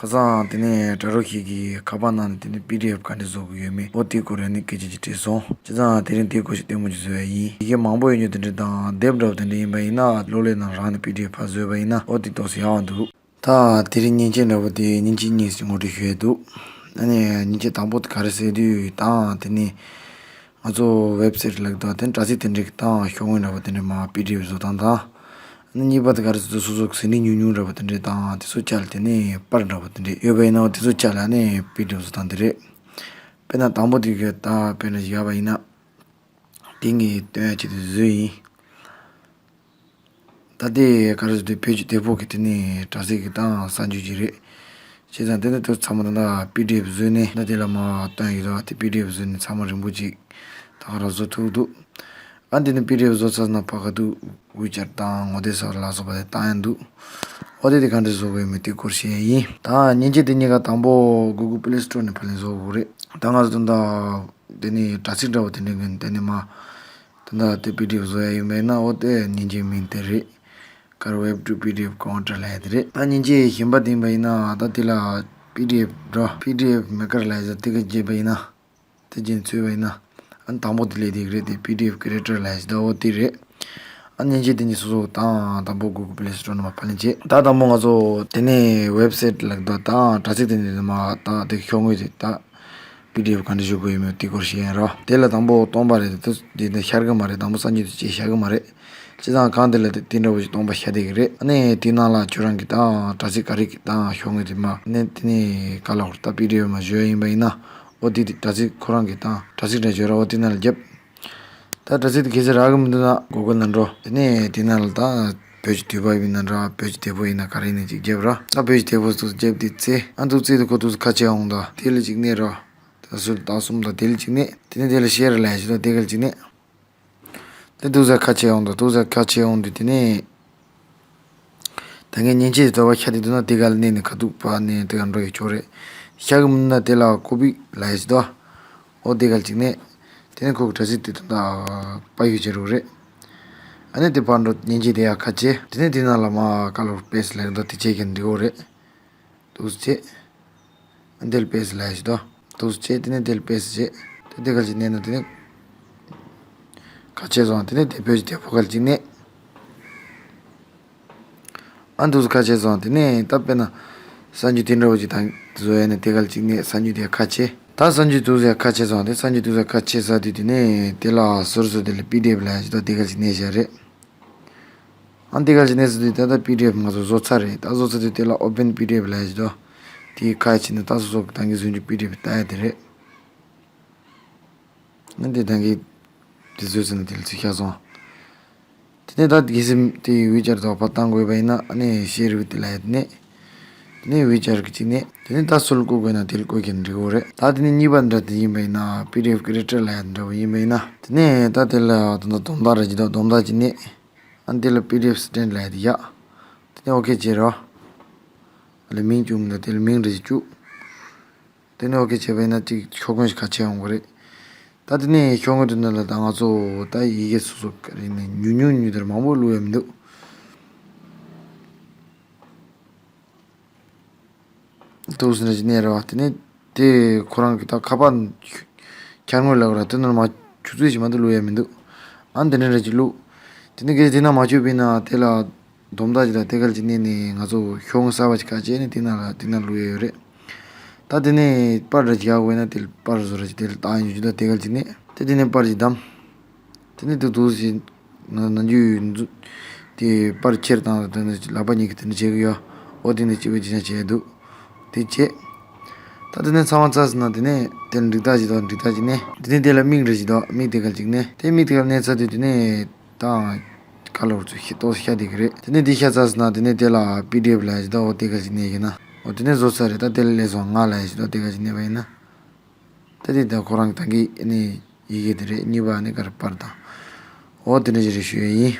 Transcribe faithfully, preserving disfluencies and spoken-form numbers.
བྱས་ཙང་དེ་ནས་དྲ་གྲོགས་ཤིག་གིས་ཁ་པར་ནང་ནས་དེ་ནས་པི་ཌི་ཨེཕ་ག་འདྲ་བཟོ་དགོས་ཡོད་མེད་འོ་དེའི་སྐོར་ནས་སྐད་ཆ་ཅིག་དྲིས་སོང་། བྱས་ཙང་དེ་རིང་དེའི་སྐོར་ཞིག་ལྟད་མོ་ཅིག་བཟོ་ཡ་ཡིན། ཡི་གེ་མང་པོ་ཡོད་རྒྱུ་དེ་འདྲ་དང་དེབ་འདྲ་བོ་དེ་འདྲ་ཡིན་པ་ཡིན་ན་གློག་ཀླད་ནང་རང་ནས་པི་ཌི་ཨེཕ་ཕར་བཟོས་པ་ཡིན་ན་འོ་དེ་ཏོག་ཙམ་ཡག་པོ་འདུག་ད་དེ་རིང་མཉེན་ཆས་འདྲ་བོ་དེ་མཉེན་ཆས་གཉིས་ཤིག་ངོ་སྤྲོད་ཞུ་ཡས་འདུག་ཨ་ནི་མཉེན་ཆས་དང་པོ་དེ་ག་རེ་ཟེར་དུས་ད་དེ་ནི་ང་ཚོ་ཝེབ་སའིཊ་ལབ་དུས་དེ་ནི་དྲ་ཚིགས་དེ་འདྲའི་དང་ཤོག་ངོས་འདྲ་བོ་དེ་འདྲའི་མར་པི་ཌི་ཨེཕ་བཟོ་སྟངས་དང་། ཨ་ནི་གཉིས་པ་དེ་ག་རེ་ཟེར་དུས་སོ་སོ་ཟིན་བྲིས་ཉུང་ཉུང་འདྲ་བོ་དེ་འདྲའི་དང་དེ་ཚོ་བཅར་དེ་ནི་པར་འདྲ་བོ་དེ་འདྲའི་ཡོད་པ་ཡིན་ན་དེ་ཚོ་བཅར་ལ་ཨ་ནི་པི་ཌི་ཨེཕ་བཟོ་སྟངས་དེ་རེད། དཔེར་ན་དང་པོ་དེ་གི་ད་དཔེར་ན་བཞག་པ་ཡིན་ན། དེ་ངས་སྟོན་ཡ་ཆེད་དུ་བཟོས་ཡིན། ད་ལྟའི་ག་རེ་ཟེར་དུས་བོད་ཀྱི་དེབ་ཕོག་གི་དེ་ནས་དྲ་ཚིགས་ཀྱི་དང་གསར་འཇུག་ཅིག་རེད། བྱས་ཙང་དེ་ནས་དེ་ཚང་མ་ད་ལྟ་པི་ཌི་ཨེཕ་བཟོས་ནས་ད་དེ་ལ་མར་བཏོན་ཡོད་དོ། དེ་པི་ཌི་ཨེཕ་བཟོས་ནས་ཚང་མ་རིང་པོ་ཅིག་ད་ག་རང་བཟོ་ཐུབ་འདུག་ཨ་འདི་ནས་པི་ཌི་ཨེཕ་བཟོ་ཚར་ན་ཕ་ག་དུ་ཝི་ཅེཊ་དང་ངོ་དེབ་སོགས་ལ་སོགས་པ་དེ་བཏང་ཡ་འདུག་འོ་དེ་དེ་ག་འདྲ་བཟོ་དགོས་མེད་དེ་སྐོར་བཤད་ཡ་ཡིན། ད་མཉེན་ཆས་དེ་གཉིས་ཀ་དང་པོ་གུ་གུལ་པི་ལེ་སི་ཊོར་ནས་ཕར་ལེན་བཟོ་དགོས་རེད། ད་ང་ཚོ་ད་ལྟ། དེ་ནས་དྲ་ཚིགས་འདྲ་བོ་དེ་འདྲ་གི་དེ་ནས་མ། དེ་འདྲ་དེ་པི་ཌི་ཨེཕ་བཟོ་ཡ་ཡིན་པས་ན་འོ་དེ་མཉེན་ཆས་མིང་དེ་རེད། ཀར་ཝེབ་ཊུ་པི་ཌི་ཨེཕ་ཀའུན་ཊར་ལབ་ཡ་དེ་རེད། ད་མཉེན་ཆས་གཞན་པ་དེ་ཡིན་པ་ཡིན་ན་ད་དེ་ལ་པི་ཌི་ཨེཕ་འགྲོ་པི་ཌི་ཨེཕ་མེ་ཀར་ལབ་ཡ་དེ་ག་བརྗེས་པ་ཡིན་ན། དེ་བརྗེས་ཚུད་པ་ཡིན་ན། ཨ་ནི་དང་པོ་དེ་ལས་དེ་ག་རེད་དེ་པི་ཌི་ཨེཕ་ཀི་རེ་ཊར་ལབ་ཡ་ཞིག་ད་འོ་དེ་རེད། ཨ་མཉེན་ཆས་དེ་གཉིས་སོ་སོ་དང་དང་པོ་གུ་གུལ་པི་ལེ་སི་ཊོར་ནས་མར་ཕར་ལེན་བྱེད། ད་དང་པོ་ང་ཚོ་དེ་ནས་ཝེབ་སའིཊ་ལབ་དུས་དང་དྲ་ཚིགས་དེ་འདྲ་མ་དང་དེ་ཤོག་ངོས་དེ་ད། པི་ཌི་ཨེཕ་ག་འདྲ་བཟོ་དགོས་ཡོད་མེད་དེ་སྐོར་བཤད་ཡིན་རོ། དེ་ལ་དང་པོ་སྟོང་པ་རེད་དེ་དེ་འདི་ཤར་གི་མ་རེད། དང་པོ་གསར་འགྱུར་དེ་ཅིག་ཤར་གི་མ་རེད། བྱས་ཙང་གང་དེ་ལ་དེ་དེ་འདྲ་བོ་ཞིག་སྟོང་པ་ཤར་བསྡད་ཀྱི་རེད། ཨ་ནི་དེའི་ནང་ལ་ཁྱོད་རང་གི་དང་དྲ་ཚིགས་ག་རེ་གི་དང་ཤོག་ངོས་དེ་མ་ནི་དེ་ནི་ག་ལ་ཧོར་ད་པི་ཌི་ཨེཕ་མ་བཟོ་ཡ་ཡིན་པ་ཡིན་ན་འོ་དེ་དེ་དྲ་ཚིགས་ཁོ་རང་གི་དང་དྲ་ཚིགས་འདྲ་བཟོ་ར་འོ་དེ་ནང་ལ་རྒྱབ། ད་དྲ་ཚིགས་དེ་གལ་སྲིད་རག་གི་མི་འདུག་ན་གུ་གུལ་ནང་འགྲོ། དེ་ནས་དེ་ནང་ལ་ད་བོད་ཀྱི་དུས་བབ་ཡིན་ན་འདྲ་བོད་ཀྱི་དེབ་ཕོག་ཡིན་ན་ག་རེ་ཡིན་ན་ཅིག་རྒྱབ་ར། ད་བོད་ཀྱི་དེབ་ཕོག་ཚོ་རྒྱབ་དེ་བཙལ། ཨ་འདུག་བཙལ་དུས་ཁོ་འདུག་ཁ་ཕྱེ་འོང་ད་དེ་ལ་ཅིག་གནོན་ར། ད་སུ་ད་གསུམ་ད་དེ་ལ་ཅིག་གནོན། དེ་ནས་དེ་ལ་ཤེར་ལབ་ཞིག་ད་དེ་ག་ལ་ཅིག་གནོན། དེ་འདུག་ས་ཁ་ཕྱེ་འོང་ད་འདུག་ས་ཁ་ཕྱེ་འོང་དུས་དེ་ནས། ད་ངས་མཉེན་ཆས་དེ་དོར་བ་ཤ་དེ་འདུག་ན་དེ་ག་ལ་གནོན་ནས་ཁ་ཐུག་པ་ནས་དེ་ག་འགྲོ་ཡི་ཆོག་རེད། ཤ་གི་མི་འདུག་ན་དེ་ལ་ཀོ་པི་ལབ་ཡ་ཞིག་ད། འོ་དེ་ག་ལ་ཅིག་གནོན། དེ་ནས་ཁོ་གི་དྲ་ཚིགས་དེ་ད་ལྟ་པར་ཞིག་བྱེད་རོགས་རེད། ཨ་ནི་དེ་ཕར་འགྲོ་མཉེན་ཆས་དེ་ཡ་ཁ་ཕྱེ། དེ་ནས་དེ་ནང་ལ་མ་ཀ་ལོར་པེ་སི་ལབ་ཡ་ད་དེ་ཕྱེ་མཁན་འགྲིག་གོ་རེད། འདུག་སེ་བྱས། འདི་ལ་པེ་སི་ལབ་ཡ་ཞིག་ད། འདུག་སེ་བྱས་དེ་ནས་འདི་ལ་པེ་སི་བྱས། དེ་འདི་ག་ལ་ཅིག་གནོན་ན་དེ་ནས། ཁ་ཕྱེ་སོང་། དེ་ནས་དེ་བོད་ཀྱི་དེབ་ཕོག་ག་ལ་ཅིག་གནོན། ཨ་འདུག་སེ་ཁ་ཕྱེ་སོང་། དེ་ནས་ད་དཔེར་ན། གསར་འགྱུར་དེ་འདྲ་བོ་ཅིག་དང་བཟོ་ཡ་ནས་དེ་ག་ལ་ཅིག་གནོན། གསར་འགྱུར་དེ་ཁ་ཕྱེ། ད་གསར་འགྱུར་འདུག་སེ་ཁ་ཕྱེ་སོང་། དེ་གསར་འགྱུར་འདུག་སེ་ཁ་ཕྱེ་ས་དུས་དེ་ནས་དེ་ལ་ཟུར་ཟུར་དེ་ལ་པི་ཌི་ཨེཕ་ལབ་ཡ་ཞིག་ད་དེ་ག་ལ་ཅིག་གནོན་བཞག་རེད། ཨ་འདི་ག་ཅིག་གནོན་ཟེར་དུས་ད་ལྟ་པི་ཌི་ཨེཕ་ང་ཚོ་བཟོ་ཚར་རེད། ད་བཟོ་ཚར་དུས་དེ་ལ་ཨོ་པན་པི་ཌི་ཨེཕ་ལབ་ཡ་ཞིག་འདུག་དེའི་ཁ་ཕྱེ་ནས་ད་སོ་སོ་གི་ད་གིན་བཟོ་རྒྱུ་པི་ཌི་ཨེཕ་ལྟ་ཡ་དེ་རེད། ཨ་འདི་ད་གིན་དེ་བཟོས་ཚར་ན་དེ་ལ་ཚུར་ཤར་སོང་། དེ་ནས་ད་གལ་སྲིད་དེ་ཝི་ཅེཊ་དང་ཕར་བཏང་དགོས་པ་ཡིན་ན་ཨ་ནི་ཤེར་ཝི་ཐི་ལབ་ཡ་དེ་ནས། དེ་ནས་ཝི་ཅེཊ་གི་ཅིག་གནོན། དེ་ནས་ད་སུ་ལ་བཀོད་དགོས་ན་དེ་ལ་བཀོད་མཁན་འགྲིག་གོ་རེད། ད་དེ་ནས་གཉིས་པ་འདྲ་དེ་ཡིན་པ་ཡིན་ན་པི་ཌི་ཨེཕ་ཀི་རེ་ཊར་ལབ་ཡ་འདྲ་བོ་ཡིན་པ་ཡིན་ན། དེ་ནས་ད་དེ་ལ་ད་ལྟ་སྡོམ་རྟགས་རེ་ཅིག་དང་སྡོམ་རྟགས་ཅིག་གནོན། ཨ་འདི་ལ་པི་ཌི་ཨེཕ་སི་ཊེན་ཌ་ལབ་ཡ་དེ་བཞག་དེ་ནས་ཨོ་ཁེ་བྱེད་རོགས། ཨ་ལས་མིང་བཅུག་མི་འདུག་དེ་ལ་མིང་རེ་ཞིག་བཅུག་དེ་ནས་ཨོ་ཁེ་བྱས་པ་ཡིན་ན་ཅིག་ཤོག་གུ་ཞིག་ཁ་ཕྱེ་ཡོང་གི་རེད། ད་དེ་ནས་ཤོག་གུ་དེ་ནང་ལ་ད་ང་ཚོ་ད་ཡི་གེ་སོ་སོ་ག་རེ་ནས་ཉུང་ཉུང་ཉུང་དེར་མང་པོ་བླུག་ཡ་མི་འདུག་འདུག་སེ་འདྲ་ཞིག་གནོན་རེད་བ། དེ་ནས་དེ་ཁོ་རང་གི་ད་ཁ་པར་འཁྱར་ངོས་ལབ་ར་དེ་ནང་མ་ཆུ་ཚོད་ཞིག་མ་གཏོགས་བླུག་ཡ་མི་འདུག་ཨ་འདི་འདྲ་འདྲ་ཞིག་བླུག་དེ་ནས་གལ་སྲིད་དེ་ནང་མ་ཆུད་པ་ཡིན་ན་དེ་ལ་སྡོམ་རྟགས་ཅིག་དང་དེ་ག་ལ་ཅིག་གནོན་ནས་ང་ཚོ་ཤོག་གུ་གསར་པ་ཅིག་ཁ་ཕྱེ་ནས་དེ་ནང་ལ་དེ་ནང་བླུག་ཡ་ཡོད་རེད། ད་དེ་ནས་པར་འདྲ་ཅིག་རྒྱག་དགོས་ན་དེ་ལ་པར་བཟོ་འདྲ་ཅིག་དེ་ལ་བཏང་ཡོང་རྒྱུ་དང་དེ་ག་ལ་ཅིག་གནོན། དེ་དེ་ནས་པར་ཅིག་བདམས། དེ་ནས་དེ་འདུག་སེ་ན་ནམ་རྒྱུན་འཛུ- དེ་པར་ཁྱེར་བཏང་ལ་དེ་ནས་ལག་པ་གཉིས་ཀྱིས་དེ་འདྲ་བྱེད་ཀྱི་ཡོད། འོ་དེ་ནས་གཅིག་པ་གཅིག་རྐྱང་བྱས་འདུག་དེ་བྱས། ད་དེ་ནས་ཚང་མ་ཚར་སོང་ན་དེ་ནས་དེ་ལ་འགྲིག་རྟགས་ཅིག་དང་འགྲིག་རྟགས་ཅིག་གནོན། དེ་ནས་དེ་ལ་མིང་རེ་ཞིག་དང་མིང་དེ་ག་ལ་ཅིག་གནོན། དེ་མིང་དེ་ག་ལ་གནོན་ཚར་དུས་དེ་ནས་ད་ག་ལ་བར་ཚུར་ཤི་ཏོག་ཤ་དེ་གི་རེད། དེ་ནས་དེ་ཤ་ཚར་སོང་ན་དེ་ནས་དེ་ལ་པི་ཌི་ཨེཕ་ལབ་ཡ་ཞིག་དང་འོ་དེ་ག་ལ་ཅིག་གནོན་ཡིན་ན། འོ་དེ་ནས་བཟོ་ཚར་རེད། ད་དེ་ལ་སླེབས་སོང་ང་ལབ་ཡ་ཞིག་དང་དེ་ག་ལ་ཅིག་གནོན་པ་ཡིན་ན། ད་དེ་ད་ཁོ་རང་གི་ད་གིན་ཨ་ནི་ཡི་གེ་དེ་རེད། གཉིས་པ་ཨ་ནི་ག་རེ་པར་དང་། འོ་དེ་འདྲ་ཞིག་རེད་ཞུ་ཡ་ཡིན།